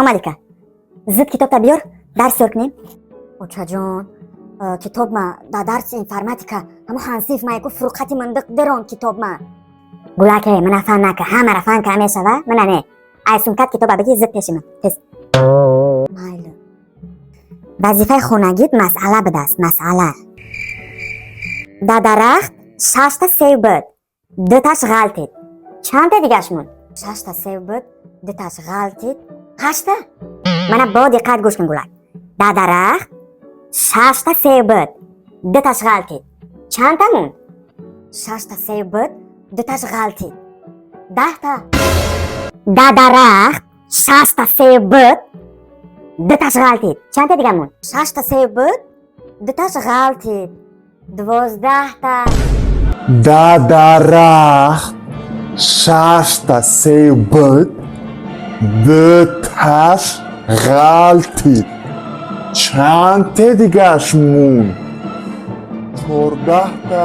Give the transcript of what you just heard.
Малика, зуд китобта биёр, дарс ёр кунем. Очаҷон, китобма дар дарси информатика ҳамо ҳансиф майку фурқати мандиқ дерон китобма. Гулаке, мана фан нака, ҳамара фан ка мешава, мана не. Ай сумкат китоба бигир, зуд пеши ман. Тез. Майли. Вазифаи хонагит масъала будаст, масъала. Дар дарахт шашта сев буд, дуташ ғалтид. Чандта дигаш монд? Шашта сев буд, дуташ ғалтид, ҳашта. Мана бо диққат гӯш кун, Гулак. Дар дарахт шашта сев буд, дуташ ғалтид. Чандта монд? Шашта сев буд, дуташ ғалтид. 10та. Дар дарахт шашта сев буд, дуташ ғалтид. Чандта дига монд? Шашта сев буд, дуташ ғалтид. 12та. Да дарахт шашта сев буд, дуташ ғалтид. Чандте дигаш монд? 14та.